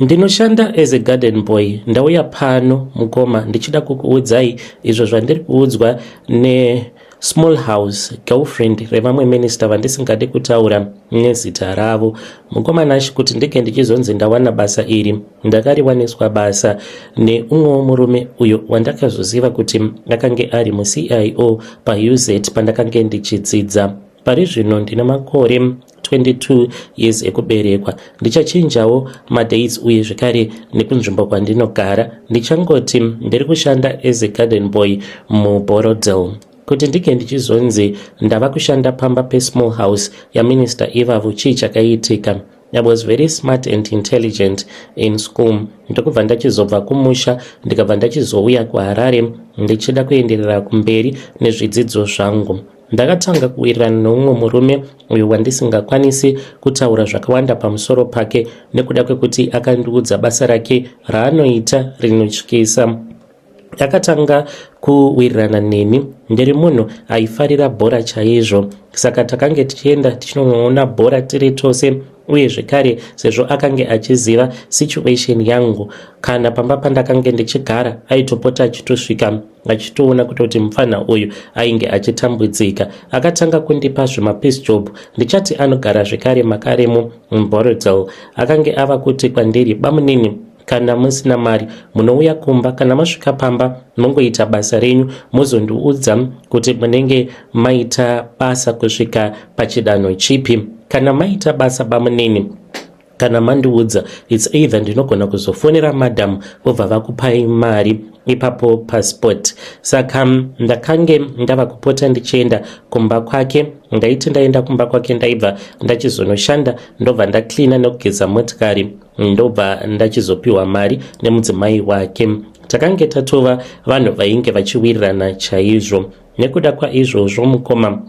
Ndinoshanda as a garden boy ndauya pano mukoma ndichida kukuudzai izvo zvandiri kuudzwa nesmall house girlfriend revamwe minister vandisingade kutaura nezita ravo. Mukoma Nash kuti ndege ndichizonzi ndawana basa iri ndakariwaniswa basa neumwewo murume uyo wandakazoziva kuti akange ari muCIO paUZ pandakange ndichidzidza. Pari zvino ndine makore 22 years ekuberekwa. Ndichachinjawo madates uye zvekare nekunzvimbo kwandinogara. Ndichangoti ndiri kushanda as a garden boy muBorodale. Kuti ndinge ndichizonzi ndava kushanda pamba pesmall house yaminista ivavo chii chakaitika? I was very smart and intelligent in school. Ndokubva ndachizobva kumusha ndikabva ndachizouya kuHarare ndichida kuenderera kumberi nezvidzidzo zvangu. Ndakatanga kuwirirana neumwe murume uyo wandisingakwanisi kutaura zvakawanda pamusoro pake nekuda kwekuti akandiudza basa rake raanoita rinotyisa. Akatanga kuwirirana neni ndiri munhu aifarira bhora chaizvo saka takange tichienda tichinoona bhora tiri tose uye zvekare sezvo akange achiziva situation yangu kana pamba pandakange ndichigara aitopota achitosvika achitoona kutoti mupfanha uyu ainge achitambudzika. Akatanga kundipa zvimapiece job ndichati anogara zvekare makaremo muBorodale. Akange ava kuti kwandiri bamunini kana musina mari munouya kumba kana masvika pamba mongoita basa renyu mozondiudza kuti munenge maita basa kusvika pachidanho chipi. Kana maita basa bamunini kana mandiudza its either ndinogona kuzofonera madam vobva vakupai mari ipapo passport. Saka ndakange ndava kupota ndichienda kumba kwake. Ndaiti ndaenda kumba kwake ndaibva ndachizonoshanda ndobva ndaklina nekugeza motikari ndobva ndachizopiwa mari nemudzimai wake. Takange tatova vanhu vainge vachiwirirana chaizvo. Nekuda kwaizvozvo mukoma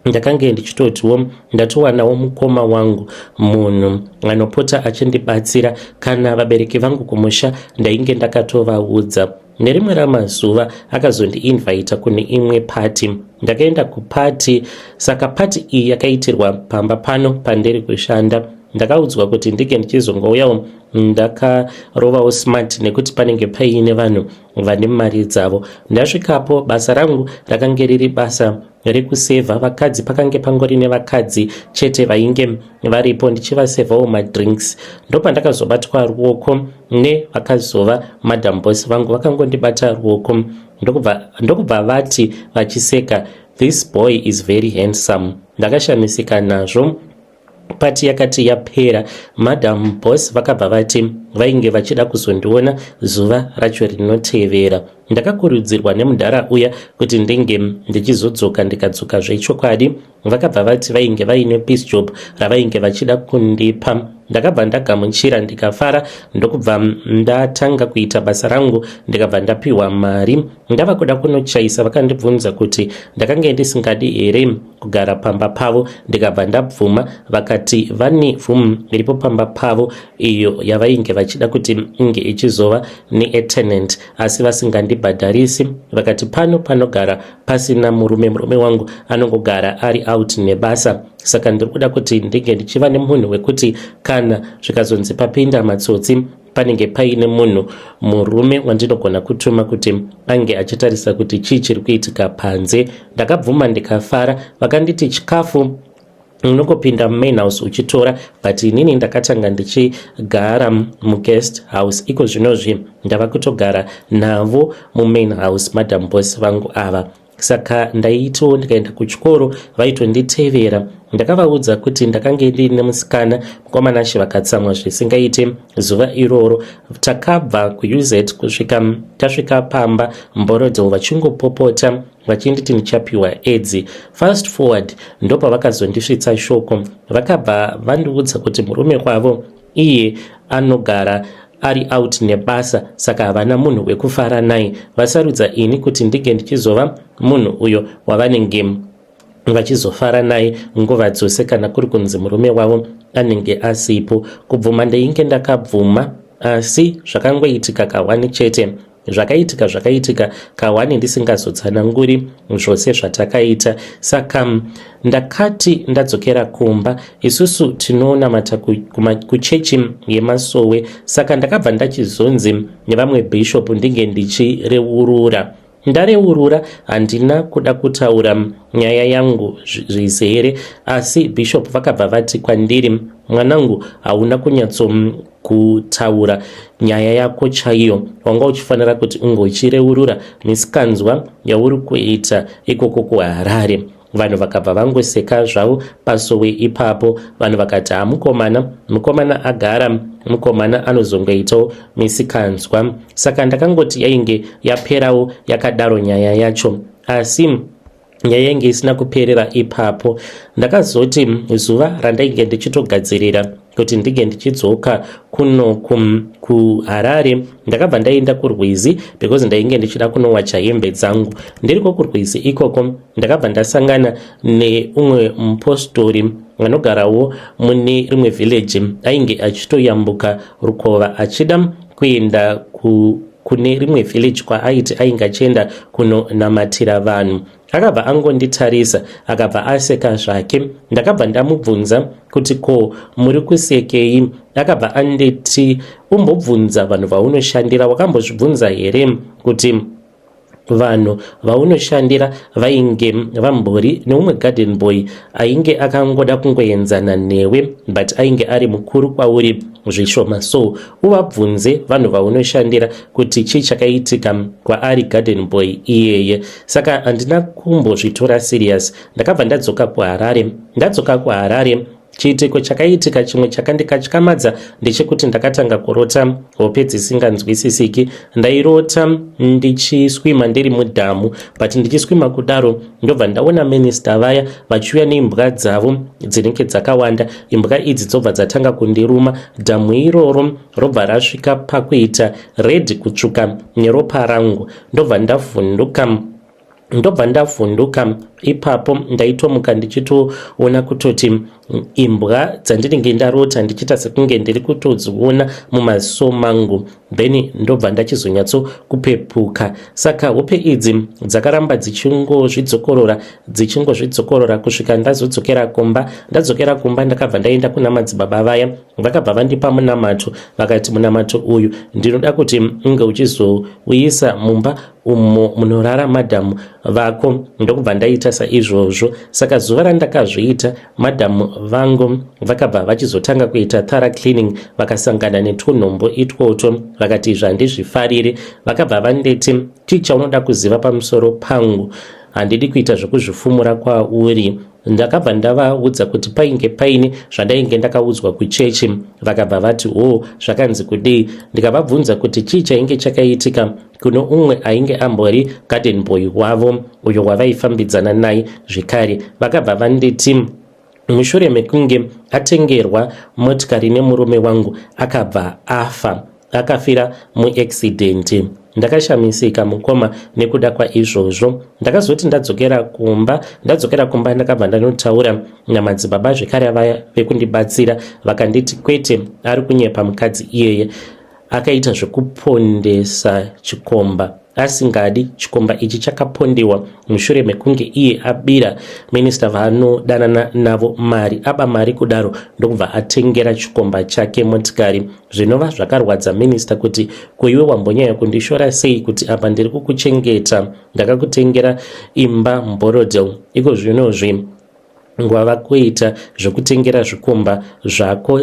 ndakange ndichitotiwo ndatowanawo mukoma wangu munhu anopota achindibatsira kana vabereki vangu kumusha ndainge ndakatovaudza. Nerimwe ramazuva akazondiinvaita kune imwe pati. Ndakaenda kupati saka pati iyi yakaitirwa pamba pano pandiri kushanda. Ndakaudzwa kuti ndinge ndichizongouyawo ndakarovawo smart nekuti panenge paine vanhu vane mari dzavo. Ndasvikapo basa rangu rakange riri basa rekusevha vakadzi pakange pangori nevakadzi chete vainge varipo ndichivasevhawo madrinks. Ndopandakazobatwa ruoko nevakazova madam boss vangu vakangondibata ruoko ndokubva vati vachiseka this boy is very handsome. Ndakashamisika nazvo. Pati yakati yapera madam boss vakabva vati vainge vachida kuzondiona zuva racho rinotevera. Ndakakurudzirwa nemudhara uya kuti ndinge ndichizodzoka ndikadzoka zvechokwadi. Vakabva vati vainge vaine piece job ravainge vachida kundipa. Ndakabva ndagamuchira ndikafara ndokubva ndatanga kuita basa rangu ndikabva ndapiwa mari. Ndava kuda kunochaisa vakandibvunza kuti ndakange ndisingadi here kugara pamba pavo ndikabva ndabvuma. Vakati vane room iripo pamba pavo iyo yavainge vachida kuti inge ichizova neatenant asi vasingandibhadharisi. Vakati pano panogara pasina murume, murume wangu anongogara ari out nebasa saka ndiri kuda kuti ndinge ndichiva nemunhu wekuti kana zvikazonzi papinda matsotsi panenge paine munhu murume wandinogona kutuma kuti ange achitarisa kuti chii chiri kuitika panze. Ndakabvuma ndikafara. Vakanditi chikafu unongopinda mumain house uchitora but inini ndakatanga ndichigara muguest house. Iko zvinozvi ndava kutogara navo mumain house madam boss vangu ava. Saka ndaitiwo ndikaenda kuchikoro vaitonditevera. Ndakavaudza kuti ndakange ndiine musikana mukomanashe vakatsamwa zvisingaite zuva iroro. Takabva kuUZ kusvika tasvika pamba Mborodzo vachingopopota vachinditi ndichapiwa AIDS. Fast forward ndopavakazondisvitsa shoko. Vakabva vandiudza kuti murume wavo iye anogara ari out nebasa saka havana munhu wekufara naye. Vasarudza ini kuti ndinge ndichizova munhu uyo wavanenge vachizofara naye nguva dzose kana kuri kunzi murume wavo anenge asipo. Kubvuma ndainge ndakabvuma asi zvakangoitika kawani chete. Zvakaitika zvakaitika kahwani ndisingazotsananguri zvose zvatakaita. Saka ndakati ndadzokera kumba, isusu tinonamata kuchechi yemasowe, saka ndakabva ndachizonzi nevamwe bishop ndinge ndichireurura. Ndareurura handina kuda kutaura nyaya yangu zvizere, asi bishop vakabva vati kwandiri, mwanangu, hauna kunyatso kutaura nyaya yako chaiyo, wanga uchifanira kuti ungochireurura misikanzwa yauri kuita ikoko kuHarare. Vanhu vakabva vangoseka zvavo pasowe ipapo. Vanhu vakati, ha, mukomana, mukomana agara mukomana anozongoitawo misikanzwa. Saka ndakangoti yainge yaperawo yakadaro nyaya yacho, asi nyaya yainge isina kuperera ipapo. Ndakazoti zuva randainge ndichitogadzirira kuti ndinge ndichidzoka kuno kuHarare, ndakabva ndaenda kurwizi because ndainge ndichida kunowacha hembe dzangu. Ndiriko kurwizi ikoko ndakabva ndasangana neumwe mupostori anogarawo mune rimwe village, ainge achitoyambuka rukova achida kuenda kune rimwe village kwaaiti ainge achienda kunonamatira vanhu. Akabva angonditarisa, akabva aseka zvake. Ndakabva ndamubvunza kuti, ko muri kusekei? Akabva anditi, umbobvunza vanhu vaunoshandira, wakambozvibvunza here kuti vanhu vaunoshandira vainge vambori neumwe garden boy ainge akangoda kungoenzana newe, but ainge ari mukuru kwauri zvishoma? So uvabvunze vanhu vaunoshandira kuti chii chakaitika kwaari garden boy iyeye. Saka handina kumbozvitora serious. Ndakabva ndadzoka kuHarare. Ndadzoka kuHarare, chiitiko chakaitika chimwe chakandikatyamadza ndechekuti ndakatanga kurota hope dzisinganzwisisiki. Ndairota ndichiswima ndiri mudhamu, but ndichiswima kudaro ndobva ndaona minista vaya vachiuya neimbwa dzavo dzinenge dzakawanda. Imbwa idzi dzobva dzatanga kundiruma. Dhamu iroro robva rasvika pakuita red, kutsvuka neropa rangu. Ndobva ndavhunduka, ndobva ndavhunduka ipapo. Ndaitomuka ndichitoona kutoti imbwa dzandinenge ndarota ndichiita sekunge ndiri kutodziona mumaziso mangu, then ndobva ndachizonyatso kupepuka. Saka hope idzi dzakaramba dzichingozvidzokorora, dzichingozvidzokorora kusvika ndazodzokera kumba. Ndadzokera kumba, ndakabva ndaenda kuna madzibaba vaya. Vakabva vandipa munamato, vakati, munamato uyu ndinoda kuti unge uchizouyisa mumba umo munorara madhamu vako. Ndokubva ndaita saizvozvo. Saka zuva randakazviita, madhamu vangu vakabva vachizotanga kuita thorough cleaning, vakasangana netunhombo itwotwo. Vakati izvi handizvifariri. Vakabva vanditi, chii chaunoda kuziva pamusoro pangu? Handidi kuita zvekuzvifumura kwauri. Ndakabva ndavaudza kuti painge paine zvandainge ndakaudzwa kuchechi. Vakabva vati, ho, zvakanzi kudii? Ndikavabvunza kuti chii chainge chakaitika kuno umwe ainge ambori garden boy wavo uyo wavaifambidzana naye zvekare. Vakabva vanditi mushure mekunge atengerwa motikari nemurume wangu, akabva afa, akafira muaccident. Ndakashamisika, mukoma, nekuda kwaizvozvo. Ndakazoti ndadzokera kumba, ndadzokera kumba, ndakabva ndanotaura namadzibaba zvekare vaya vekundibatsira. Vakanditi kwete, ari kunyepa mukadzi iyeye, akaita zvekupondesa chikomba asingadi. Chikomba ichi chakapondewa mushure mekunge iye abira minista vaanodanana navo mari. Aba mari kudaro, ndokubva atengera chikomba chake motikari, zvinova zvakarwadza minista kuti, kuiwe wambonyanya kundishora sei kuti apa ndiri kukuchengeta, ndakakutengera imba muBorrowdale, iko zvinozvi wava kuita zvekutengera zvikomba zvako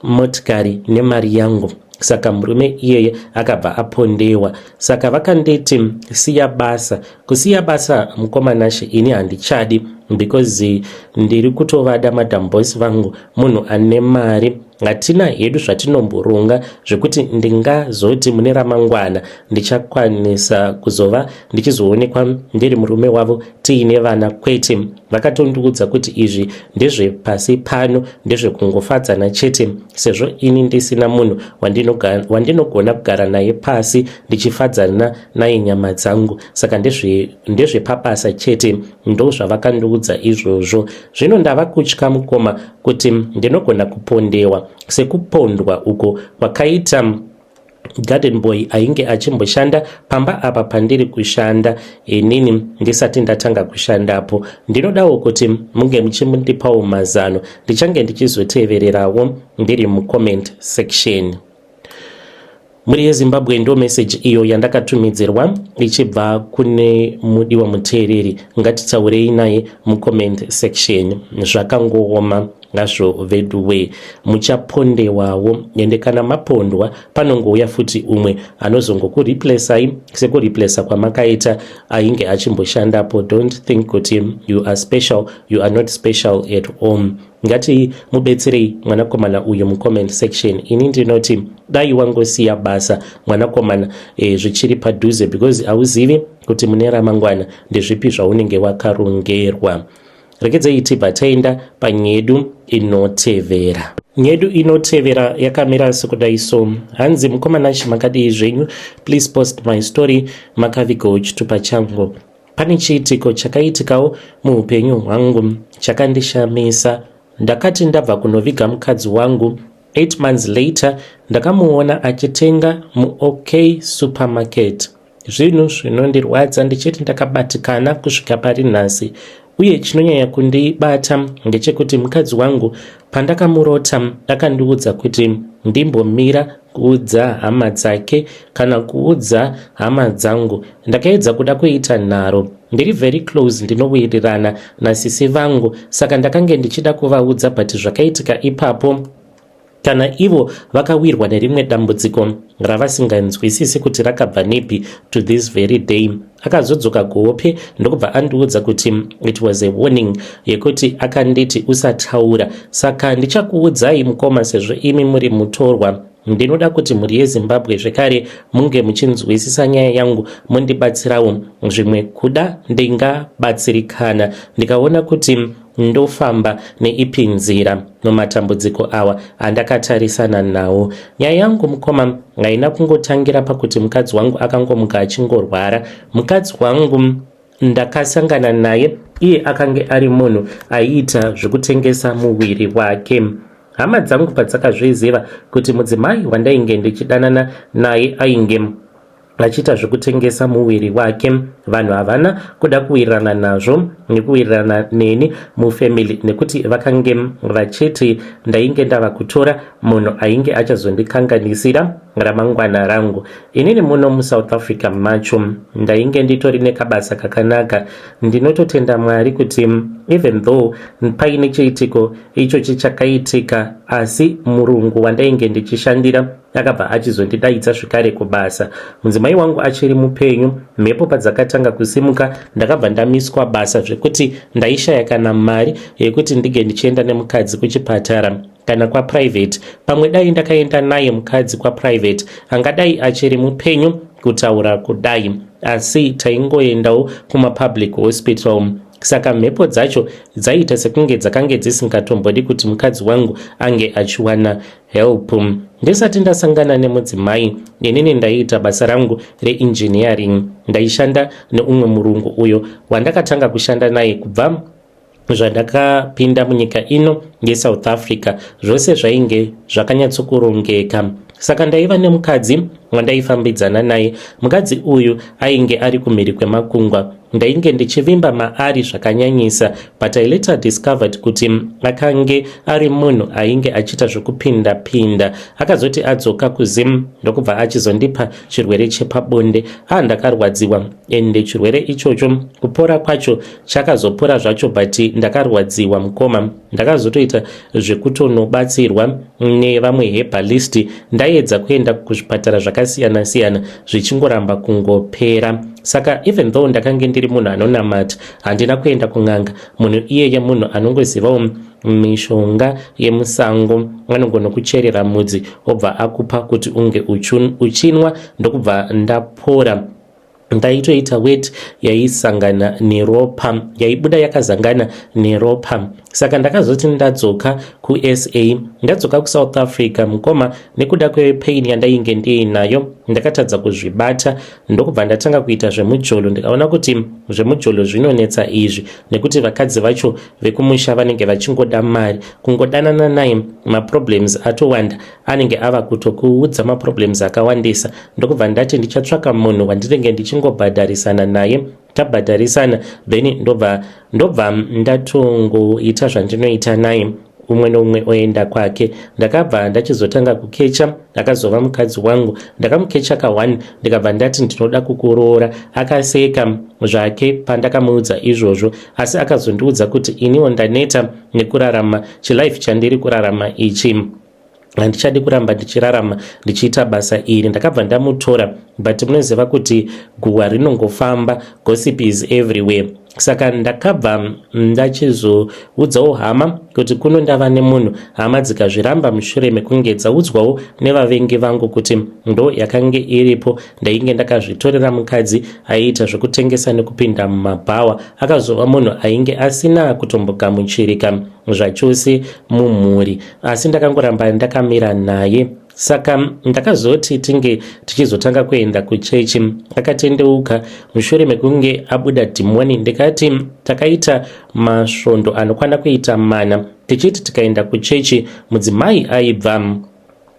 motikari nemari yangu? Saka murume iyeye akabva apondewa. Saka vakanditi siya basa. Kusiya basa, mukoma Nashe, ini handichadi because ndiri kutovada madam boss vangu, munhu ane mari. Hatina hedu zvatinomboronga zvekuti ndingazoti mune ramangwana ndichakwanisa kuzova ndichizoonekwa ndiri murume wavo tiine vana, kwete. Vakatondiudza kuti izvi ndezvepasi pano, ndezvekungofadzana chete, sezvo ini ndisina munhu wandinogona kugara naye pasi ndichifadzana naye nyama dzangu. Saka ndezvepabasa chete, ndo zvavakandiudza izvozvo. Zvino ndava kutya, mukoma, kuti ndinogona kupondewa sekupondwa uko kwakaita. Garden boy ainge achimboshanda pamba apa pandiri kushanda inini ndisati ndatanga kushandapo. Ndinodawo kuti munge muchimundipawo mazano, ndichange ndichizotevererawo ndiri mucomment section. Mhuri yeZimbabwe, ndo meseji iyo yandakatumidzirwa ichibva kune mudiwa muteereri. Ngatitaurei naye mucomment section. Zvakangooma ngazvo veduwe, muchapondewawo, ende kana mapondwa panongouya futi umwe anozongokureplacai sekureplaca kwamakaita ainge achimboshandapo. Don't think kuti you are special, you are not special at all. Ngati mubetserei mwanakomana uyu mucomment section. Ini ndinoti dai wangosiya basa mwanakomana zvichiri padhuze, because hauzivi kuti mune ramangwana ndezvipi zvaunenge wakarongerwa. Rekedzei tibva taenda panyedu inotevera. Nyedu inotevera yakamira sekudai so. Hanzi, "Mukomana, chimakadii zvenyu? Please post my story. Makavigawo chitupa changu. Pane chiitiko chakaitikawo muupenyu hwangu chakandishamisa. Ndakati ndabva kunoviga mukadzi wangu, 8 months later ndakamuona achitenga muOK Supermarket. Zvinhu zvinondirwadza ndichiti ndakabatikana kusvika pari nhasi, uye chinonyanya kundibata ndechekuti mukadzi wangu pandakamurota akandiudza kuti ndimbomira kuudza hama dzake kana kuudza hama dzangu. Ndakaedza kuda kuita nharo. Ndiri very close, ndinowirirana nasisi vangu, saka ndakange ndichida kuvaudza, but zvakaitika ipapo kana ivo vakawirwa nerimwe dambudziko ravasinganzwisisi kuti rakabva nepi to this very day. Akazodzoka kuhope ndokubva andiudza kuti it was a warning yekuti akanditi usataura. Saka ndichakuudzai mukoma, sezvo imi muri mutorwa. Ndinoda kuti mhuri yeZimbabwe zvekare munge muchinzwisisa nyaya yangu, mundibatsirawo. Zvimwe kuda ndingabatsirikana ndikaona kuti ndofamba neipi nzira mumatambudziko awa andakatarisana nawo. Nyaya yangu mukoma haina kungotangira pakuti mukadzi wangu akangomuka achingorwara. Mukadzi wangu ndakasangana naye iye akange ari munhu aiita zvekutengesa muviri wake. Hama dzangu padzakazviziva kuti mudzimai wandainge ndichidanana naye ainge achiita zvekutengesa muviri wake, vanhu havana kuda kuwirirana nazvo nekuwirirana neni mufamily, nekuti vakange vachiti ndainge ndava kutora munhu ainge achazondikanganisira ramangwana rangu. Inini muno muSouth Africa macho ndainge nditori nekabasa kakanaka. Ndinototenda Mwari kuti even though paine chiitiko ichochi chakaitika, asi murungu wandainge ndichishandira akabva achizondidaidza zvekare kubasa. Mudzimai wangu achiri mupenyu, mhepo padzakatanga kusimuka ndakabva ndamiswa basa, zvekuti ndaishaya kana mari yekuti ndinge ndichienda nemukadzi kuchipatara kana kwaprivate. Pamwe dai ndakaenda naye mukadzi kwaprivate angadai achiri mupenyu kutaura kudai, asi taingoendawo kumapublic hospital. Saka mhepo dzacho dzaiita sekunge dzakange dzisingatombodi kuti mukadzi wangu ange achiwana help. Ndisati ndasangana nemudzimai, inini ndaiita basa rangu reengineering. Ndaishanda neumwe murungu uyo wandakatanga kushanda naye kubva zvandakapinda munyika ino yeSouth Africa. Zvose zvainge zvakanyatsokurongeka. Saka ndaiva nemukadzi wandaifambidzana naye. Mukadzi uyu ainge ari kumhiri kwemakungwa. Ndainge ndichivimba maari zvakanyanyisa, but I later discovered kuti akange ari munhu ainge achiita zvekupinda pinda. Akazoti adzoka kuZim ndokubva achizondipa chirwere chepabonde. A, ndakarwadziwa, ende chirwere ichocho kupora kwacho chakazopora zvacho, but ndakarwadziwa mukoma. Ndakazotoita zvekutonobatsirwa nevamwe herbalist. Ndaedza kuenda kuzvipatara zvakasiyana-siyana, zvichingoramba kungopera. Saka even though ndakange ndiri munhu anonamata, handina kuenda kun'anga. Munhu iyeye munhu anongozivawo mishonga yemusango, anogona kucherera mudzi obva akupa kuti unge uchinwa, ndokubva ndapora. Ndaitoita weti yaisangana neropa, yaibuda yakazangana neropa. Saka ndakazoti ndadzoka kuSA, ndadzoka kuSouth Africa mukoma, nekuda kwepain yandainge ndiinayo, ndakatadza kuzvibata, ndokubva ndatanga kuita zvemujolo. Ndikaona kuti zvemujolo zvinonetsa izvi, nekuti vakadzi vacho vekumusha vanenge vachingoda mari. Kungodanana naye, maproblems atowanda, anenge ava kutokuudza maproblems akawandisa. Ndokubva ndati ndichatsvaka munhu wandinenge ndichingobhadharisana naye. Tabhadharisana, then ndobva ndatongoita zvandinoita naye, umwe neumwe oenda kwake. Ndakabva ndachizotanga kukecha akazova mukadzi wangu. Ndakamukecha ka1, ndikabva ndati ndinoda kukuroora. Akaseka zvake pandakamuudza izvozvo, asi akazondiudza kuti iniwo ndaneta nekurarama chilife chandiri kurarama ichi, handichadi kuramba ndichirarama ndichiita basa iri. Ndakabva ndamutora, but munoziva kuti guhwa rinongofamba, gossip is everywhere. Saka ndakabva ndachizoudzawo hama kuti kuno ndava nemunhu. Hama dzikazviramba mushure mekunge dzaudzwawo nevavengi vangu kuti ndo yakange iripo. Ndainge ndakazvitorera mukadzi aiita zvekutengesa nekupinda mumabhawa. Akazova munhu ainge asina kutombogamuchirika zvachose mumhuri, asi ndakangoramba ndakamira naye. Saka ndakazoti tinge tichizotanga kuenda kuchechi. Akatendeuka mushure mekunge abuda dhimoni. Ndikati takaita masvondo anokwana kuita 4 tichiti tikaenda kuchechi, mudzimai aibva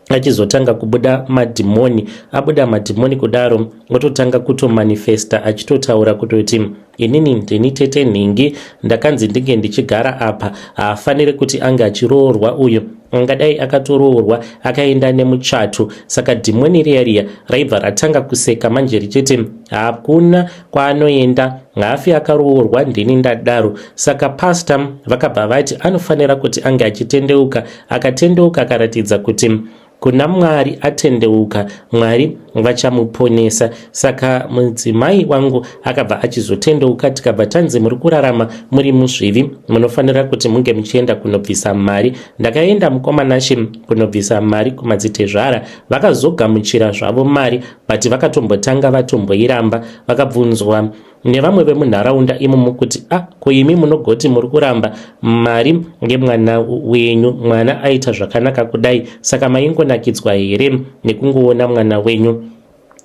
achizotanga kubuda madhimoni. Abuda madhimoni kudaro, ototanga kutomanifesta, achitotaura kutoti, "Inini ndini tete nhingi, ndakanzi ndinge ndichigara apa. Haafaniri kuti ange achiroorwa uyu, angadai akatoroorwa akaenda nemuchato." Saka dhimoni riya riya raibva ratanga kuseka manje richiti, "Hakuna kwaanoenda, haafi akaroorwa, ndini ndadaro." Saka pasta vakabva vati anofanira kuti ange achitendeuka. Akatendeuka, akaratidza kuti kuna Mwari atendeuka, Mwari vachamuponesa. Saka mudzimai wangu akabva achizotendeuka. Tikabva tanzi, "Muri kurarama muri muzvivi, munofanira kuti munge muchienda kunobvisa mari." Ndakaenda, mukoma Nashe, kunobvisa mari kumadzitezvara. Vakazogamuchira zvavo mari, but vakatombotanga vatomboiramba. Vakabvunzwa nevamwe vemunharaunda imomo kuti, "A ah, ko imi munogoti muri kuramba mari ngemwana wenyu, mwana aita zvakanaka kudai, saka maingonakidzwa here nekungoona mwana wenyu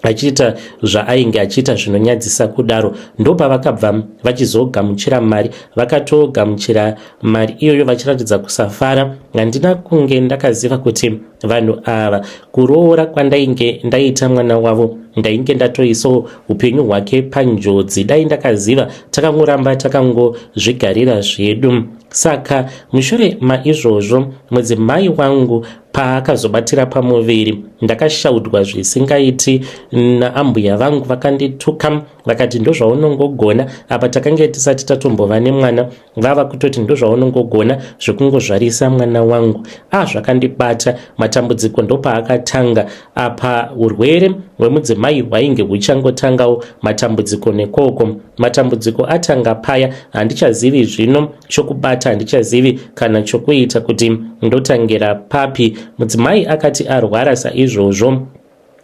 achiita zvaainge achiita zvinonyadzisa kudaro?" Ndopavakabva vachizogamuchira mari. Vakatogamuchira mari iyoyo vachiratidza kusafara. Handina kunge ndakaziva kuti vanhu ava, kuroora kwandainge ndaita mwana wavo, ndainge ndatoisawo upenyu hwake panjodzi. Dai ndakaziva, takangoramba takangozvigarira zvedu. Saka mushure maizvozvo, mudzimai wangu paakazobatira pamuviri, ndakashaudwa zvisingaiti naambuya vangu. Vakandituka, vakati, "Ndozvaunongogona." Apa takange tisati tatombova nemwana, vava kutoti, "Ndozvaunongogona zvekungozvarisa mwana wangu." A ah, zvakandibata. Matambudziko ndopaakatanga. Apa urwere hwemudzimai hwainge huchangotangawo, matambudziko nekoko. Matambudziko atanga paya, handichazivi zvino chokubata, handichazivi kana chokuita, kuti ndotangira papi. Mudzimai akati arwara saizvozvo,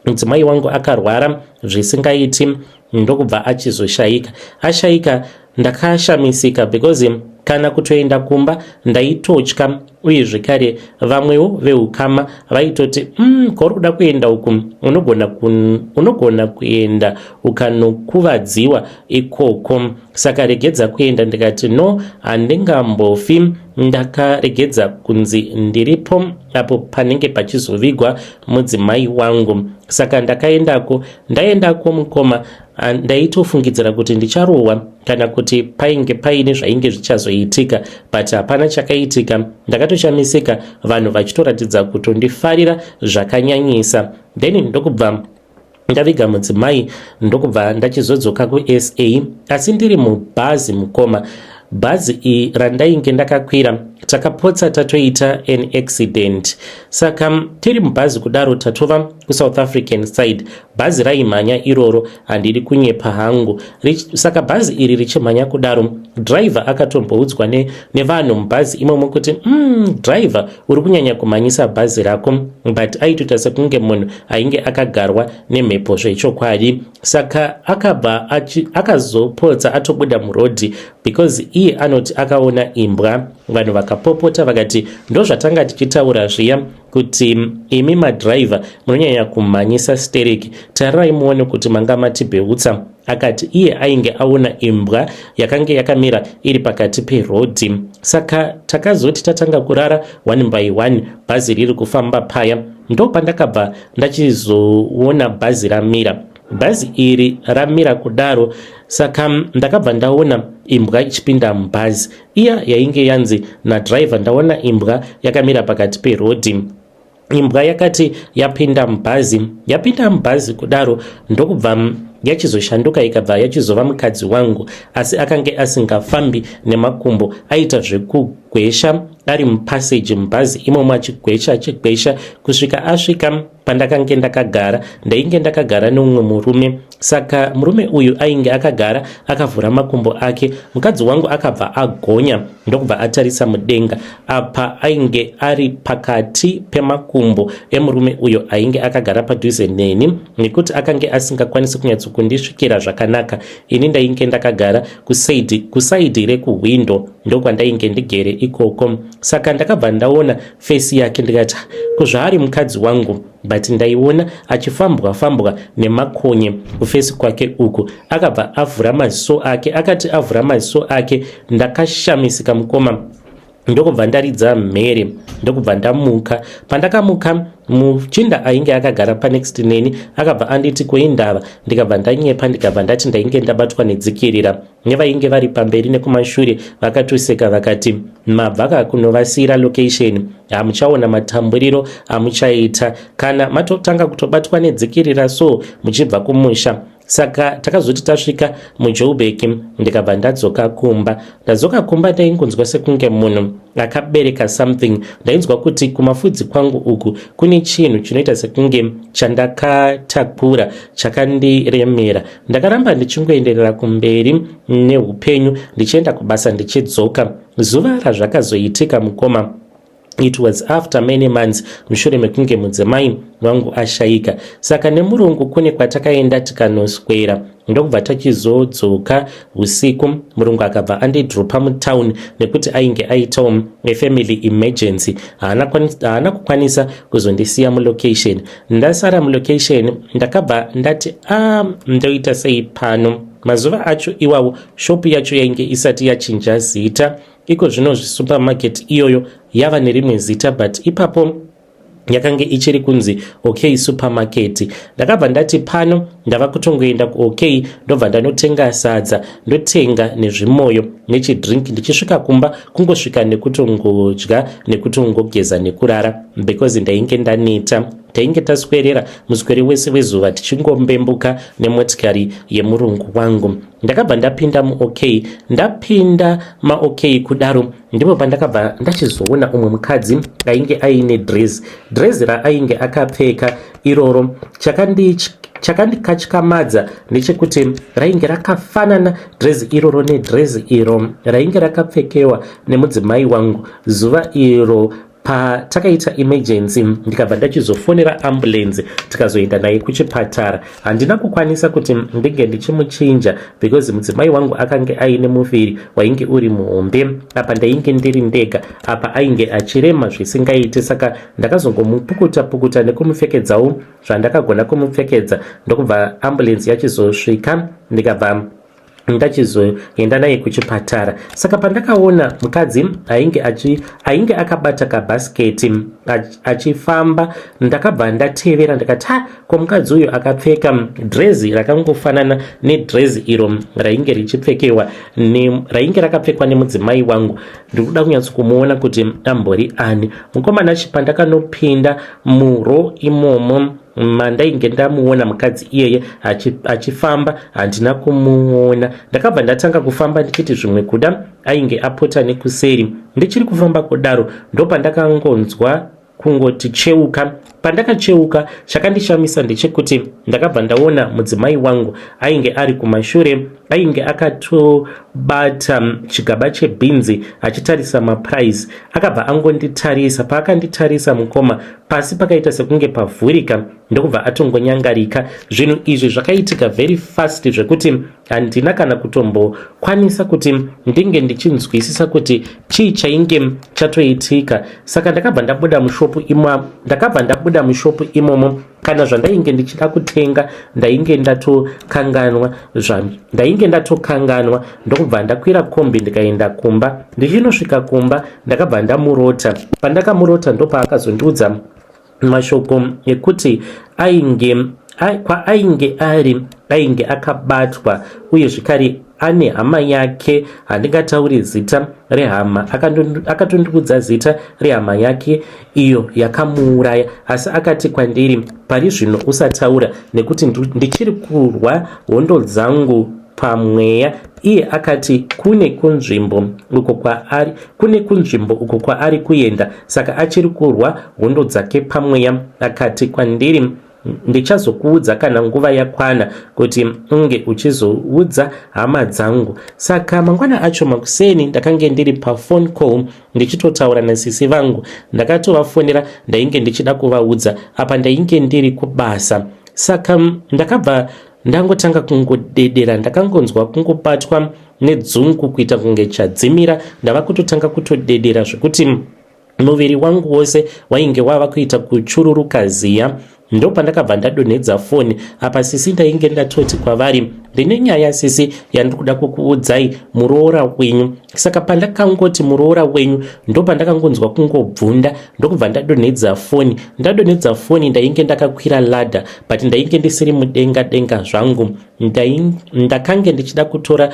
mudzimai wangu akarwara zvisingaiti, ndokubva achizoshayika. Ashayika, ndakashamisika because kana kutoenda kumba ndaitotya. Uye zvekare vamwewo veukama vaitoti, Kwauri kuda kuenda uku, unogona kuenda ukanokuvadziwa ikoko, saka regedza kuenda." Ndikati, "No, handingambofi ndakaregedza kunzi ndiripo apo panenge pachizovigwa mudzimai wangu." Saka ndakaendako. Ndaendako, mukoma, ndaitofungidzira kuti ndicharohwa kana kuti painge paine zvainge zvichazoitika, but hapana chakaitika. Ndakatoshamisika vanhu vachitoratidza kutondifarira zvakanyanyisa. Then ndokubva ndaviga mudzimai, ndokubva ndachizodzoka kuSA. Asi ndiri mubhazi, mukoma, bhazi iyi randainge ndakakwira, takapotsa tatoita an accident. Saka tiri mubhazi kudaro, tatova kuSouth African side, bhazi raimhanya iroro, handidi kunyepa hangu. Saka bhazi iri richimhanya kudaro, dhiraivha akatomboudzwa nevanhu mubhazi imomo kuti, Dhiraivha, uri kunyanya kumhanyisa bhazi rako." But aitoita sekunge munhu ainge akagarwa nemhepo zvechokwadi. Saka akabva akazopotsa atobuda murodhi because iye anoti akaona imbwa. Vanhu vakapopota vakati ndozvatanga tichitaura zviya kuti imi madhiraivha munonyanya kumhanyisa stereki, tarirai muone kuti manga matibheutsa. Akati iye ainge aona imbwa yakange yakamira iri pakati perodhi. Saka takazoti tatanga kurara one by one bhazi riri kufamba paya, ndopandakabva ndachizoona bhazi ramira. Bhazi iri ramira kudaro, saka ndakabva ndaona imbwa ichipinda mubhazi iya yainge yanzi nadhiraivha ndaona imbwa yakamira pakati perodhi. Imbwa yakati yapinda mubhazi, yapinda mubhazi kudaro, ndokubva yachizoshanduka ikabva yachizova mukadzi wangu, asi akange asingafambi nemakumbo, aita zvekugwesha ari mupaseji mubhazi imomo, achigwesha achigwesha kusvika asvika pandakange ndakagara. Ndainge ndakagara neumwe murume, saka murume uyu ainge akagara akavhura makumbo ake. Mukadzi wangu akabva agonya ndokubva atarisa mudenga. Apa ainge ari pakati pemakumbo emurume uyo ainge akagara padhuze neni, nekuti akange asingakwanisi kunyatsokundisvikira zvakanaka. Ini ndainge ndakagara kusaidi, kusaidi rekuhwindo, ndokwandainge ndigere ikoko. Saka ndakabva ndaona face yake ndikati, kuzvaari mukadzi wangu, but ndaiona achifambwa fambwa nemakonye kuface kwake uku. Akabva avhura maziso ake. Akati avhura maziso ake, ndakashamisika mukoma, ndokubva ndaridza mhere, ndokubva ndamuka. Pandakamuka, muchinda ainge akagara panext neni akabva anditi, "Kuindava?" Ndikabva ndanyepa, ndikabva ndati ndainge ndabatwa nedzikirira. Nevainge vari pamberi nekumashure vakatoseka, vakati, "Mabva kunovasiyira location, hamuchaona matamburiro amuchaita kana matotanga kutobatwa nedzikirira so muchibva kumusha." Saka takazoti tasvika muJoburg, ndikabva ndadzoka kumba. Ndadzoka kumba, ndaingonzwa sekunge munhu akabereka something. Ndainzwa kuti kumafudzi kwangu uku kune chinhu chinoita sekunge chandakatakura chakandiremera. Ndakaramba ndichingoenderera kumberi neupenyu, ndichienda kubasa, ndichidzoka. Zuva razvakazoitika mukoma, it was after many months mushure mekunge mudzimai wangu ashayika. Saka nemurungu kune kwatakaenda tikanoswera, ndokubva tachizodzoka usiku. Murungu akabva andidropa mutown nekuti ainge aitawo nefamily emergency, haana kukwanisa kuzondisiya mulocation. Ndasara mulocation, ndakabva ndati, "A, ah, ndoita sei pano?" Mazuva acho iwawo shopu yacho yainge isati yachinja zita. Iko zvino zvisupermarket iyoyo yava nerimwe zita, but ipapo yakange ichiri kunzi OK Supermarket. Ndakabva ndati pano ndava kutongoenda kuOK, ndobva ndanotenga sadza, ndotenga nezvimoyo nechidrink. Ndichisvika kumba, kungosvika nekutongodya nekutongogeza nekurara, because ndainge ndaneta. Tainge taswerera muswere wese wezuva tichingombembuka nemotikari yemurungu wangu. Ndakabva ndapinda muOK. Ndapinda maOK kudaro, ndipo pandakabva ndachizoona umwe mukadzi ainge aine dress. Dress raainge akapfeka iroro, chakandikatyamadza ndechekuti rainge rakafanana dress iroro nedress iro rainge rakapfekewa nemudzimai wangu zuva iro patakaita emergency. Ndikabva ndachizofonera ambulance, tikazoenda naye kuchipatara. Handina kukwanisa kuti ndinge ndichimuchinja because mudzimai wangu akange aine muviri wainge uri muhombe. Apa ndainge ndiri ndega, apa ainge achirema zvisingaiti. Saka ndakazongomupukuta pukuta nekumupfekedzawo zvandakagona kumupfekedza, ndokubva ambulance yachizosvika, ndikabva ndachizoenda naye kuchipatara. Saka pandakaona mukadzi ainge akabata kabhasiketi achifamba, ndakabva ndatevera. Ndikati, "Ha, ko mukadzi uyu akapfeka dhirezi rakangofanana nedhirezi iro rainge richipfekewa, rainge rakapfekwa nemudzimai wangu. Ndiri kuda kunyatsokumuona kuti ambori ani." Mukomana, pandakanopinda muro imomo mandainge ndamuona mukadzi iyeye achifamba, handina kumuona. Ndakabva ndatanga kufamba ndichiti zvimwe kuda ainge apota nekuseri. Ndichiri kufamba kudaro, ndopandakangonzwa kungoti cheuka. Pandakacheuka, chakandishamisa ndechekuti ndakabva ndaona mudzimai wangu ainge ari kumashure, ainge akatobata chigaba chebhinzi achitarisa maprice. Akabva angonditarisa. Paakanditarisa, mukoma, pasi pakaita sekunge pavhurika, ndokubva atongonyangarika. Zvinhu izvi zvakaitika very fast zvekuti handina kana kutombokwanisa kuti ndinge ndichinzwisisa kuti chii chainge chatoitika. Saka ndakabva ndabuda mushopu imo, ndakabva ndabuda mushopu imomo. Kana zvandainge ndichida kutenga ndainge ndatokanganwa, ndainge ndatokanganwa, ndokubva ndakwira kombi ndikaenda kumba. Ndichinosvika kumba, ndakabva ndamurota. Pandakamurota, ndopaakazondiudza mashoko ekuti ainge kwaainge ari ainge akabatwa, uye zvekare ane hama yake. Handingatauri zita rehama. Akatondiudza zita rehama yake iyo yakamuuraya, asi akati kwandiri, "Pari zvino usataura nekuti ndichiri kurwa hondo dzangu pamweya." Iye akati kune kunzvimbo uko kwaari, kune kunzvimbo uko kwaari kuenda, saka achiri kurwa hondo dzake pamweya. Akati kwandiri, "Ndichazokuudza kana nguva yakwana kuti unge uchizoudza hama dzangu." Saka mangwana acho makuseni ndakange ndiri paphone call ndichitotaura nasisi vangu. Ndakatovafonera, ndainge ndichida kuvaudza. Apa ndainge ndiri kubasa, saka ndakabva ndangotanga kungodedera. Ndakangonzwa kungobatwa nedzungu, kuita kunge chadzimira. Ndava kutotanga kutodedera zvekuti muviri wangu wose wainge wava kuita kuchururuka ziya. Ndopandakabva ndadonhedza foni. Apa sisi ndainge ndatoti kwavari, "Ndine nyaya, sisi, yandiri kuda kukuudzai, muroora wenyu." Saka pandakangoti muroora wenyu, ndopandakangonzwa kungobvunda, ndokubva ndadonhedza foni. Ndadonhedza foni, ndainge ndakakwira ladder, but ndainge ndisiri mudenga denga zvangu. Ndakange ndichida kutora,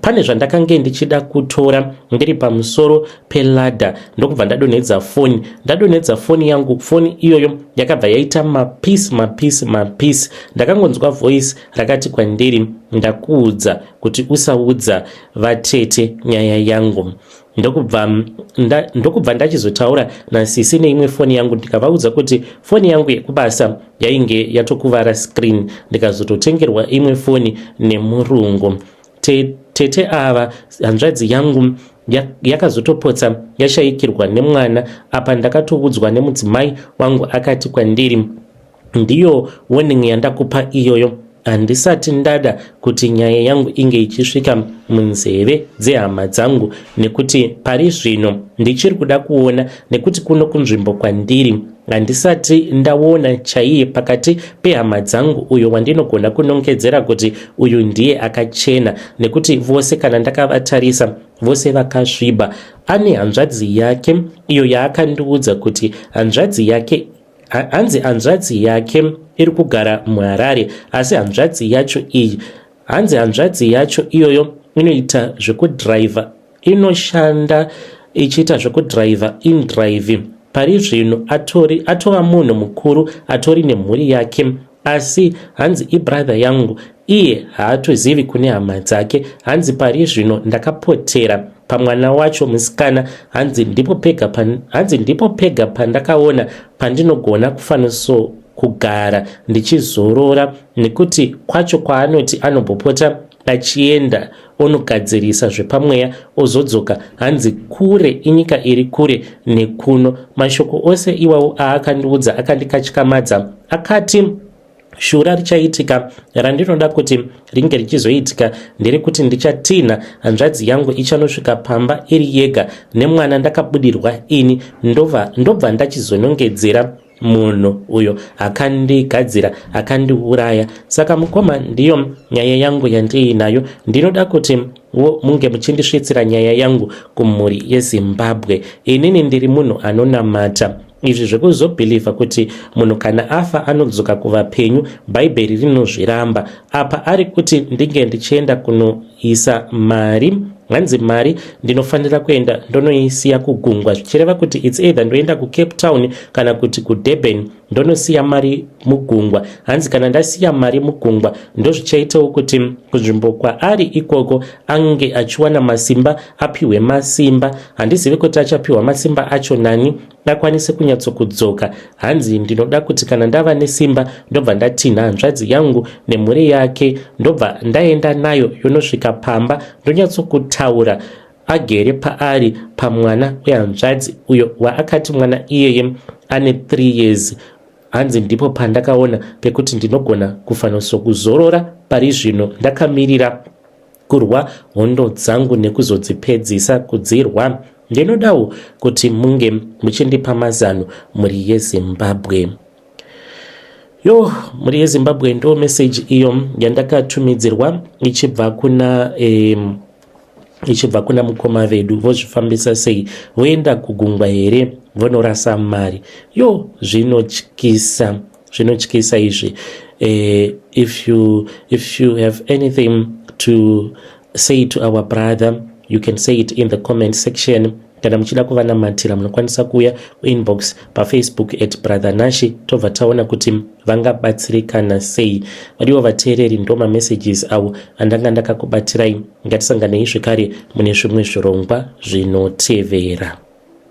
pane zvandakange ndichida kutora ndiri pamusoro peladder, ndokubva ndadonhedza foni. Ndadonhedza foni yangu, foni iyoyo yakabva yaita mapieces, mapieces, mapieces. Ndakangonzwa voice rakati kwandiri, "Ndakuudza kuti usaudza vatete nyaya yangu." Ndokubva ndachizotaura nasisi neimwe foni yangu, ndikavaudza kuti foni yangu yekubasa yainge yatokuvara screen, ndikazototengerwa imwe foni nemurungu. Tete ava, hanzvadzi yangu yakazotopotsa yashayikirwa nemwana. Apa ndakatoudzwa nemudzimai wangu, akati kwandiri, "Ndiyo warning yandakupa iyoyo. Handisati ndada kuti nyaya yangu inge ichisvika munzeve dzehama dzangu, nekuti pari zvino ndichiri kuda kuona, nekuti kuno kunzvimbo kwandiri handisati ndaona chaiye pakati pehama dzangu uyo wandinogona kunongedzera kuti uyu ndiye akachena, nekuti vose kana ndakavatarisa vose vakasviba." Ane hanzvadzi yake iyo yaakandiudza kuti hanzvadzi yake, hanzi hanzvadzi yake iri kugara muHarare, asi hanzvadzi yacho iyi, hanzi hanzvadzi yacho iyoyo inoita zvekudhiraivha, inoshanda ichiita zvekudhiraivha inDrive. Pari zvino atori atova munhu mukuru, atori nemhuri yake, asi hanzi ibrother yangu, iye haatozivi kune hama dzake. Hanzi pari zvino ndakapotera pamwana wacho musikana. Hanzi ndipo pega pan, hanzi ndipo pega pandakaona pandinogona kufaniso kugara ndichizorora, nekuti kwacho kwaanoti anombopota achienda onogadzirisa zvepamweya ozodzoka, hanzi kure, inyika iri kure nekuno. Mashoko ose iwawo aakandiudza akandikatyamadza. Akati shura richaitika randinoda kuti ringe richizoitika nderekuti ndichatinha hanzvadzi yangu ichanosvika pamba iri yega nemwana ndakabudirwa ini, ndobva ndachizonongedzera munhu uyo akandigadzira, akandiuraya. Saka mukoma, ndiyo nyaya yangu yandiinayo. Ndinoda kuti wo munge muchindisvitsira nyaya yangu kumhuri yeZimbabwe. Inini ndiri munhu anonamata. Izvi zvekuzobhilivha kuti munhu kana afa anodzoka kuvapenyu, Bhaibheri rinozviramba. Apa ari kuti ndinge ndichienda kunoisa mari. Hanzi mari ndinofanira kuenda ndonoisiya kugungwa, zvichireva kuti it's either ndoenda kuCape Town kana kuti kuDurban. Ndonosiya mari mugungwa. Hanzi kana ndasiya mari mugungwa, ndozvichaitawo kuti kunzvimbo kwaari ikoko ange achiwana masimba, apiwe masimba. Handizivi kuti achapiwa masimba acho nani, akwanise kunyatsokudzoka. Hanzi ndinoda kuti kana ndava nesimba, ndobva ndatinha hanzvadzi yangu nemhuri yake, ndobva ndaenda nayo yonosvika pamba, ndonyatsokutaura agere paari pamwana wehanzvadzi uyo waakati mwana iyeye ane 3 years. Hanzi ndipo pandakaona pekuti ndinogona kufanosokuzorora pari zvino, ndakamirira kurwa hondo dzangu nekuzodzipedzisa kudzirwa. Ndinodawo kuti munge muchindipa mazano, mhuri yeZimbabwe. Yo, mhuri yeZimbabwe, ndo meseji iyo yandakatumidzirwa ichibva kuna mukoma vedu. Vozvifambisa sei? Voenda kugungwa here vonorasa mari? Yo, zvinotyisa, zvinotyisa izvi. If you have anything to say to our brother, you can say it in the comment section. Kana muchida kuvanamatira, munokwanisa kuuya kuinbox paFacebook @BrotherNashi, tobva taona kuti vangabatsirikana sei. Vadiwa vateereri, ndo mamessages avo andanga ndakakubatirai. Ngatisanganei zvekare mune zvimwe zvirongwa zvinotevera.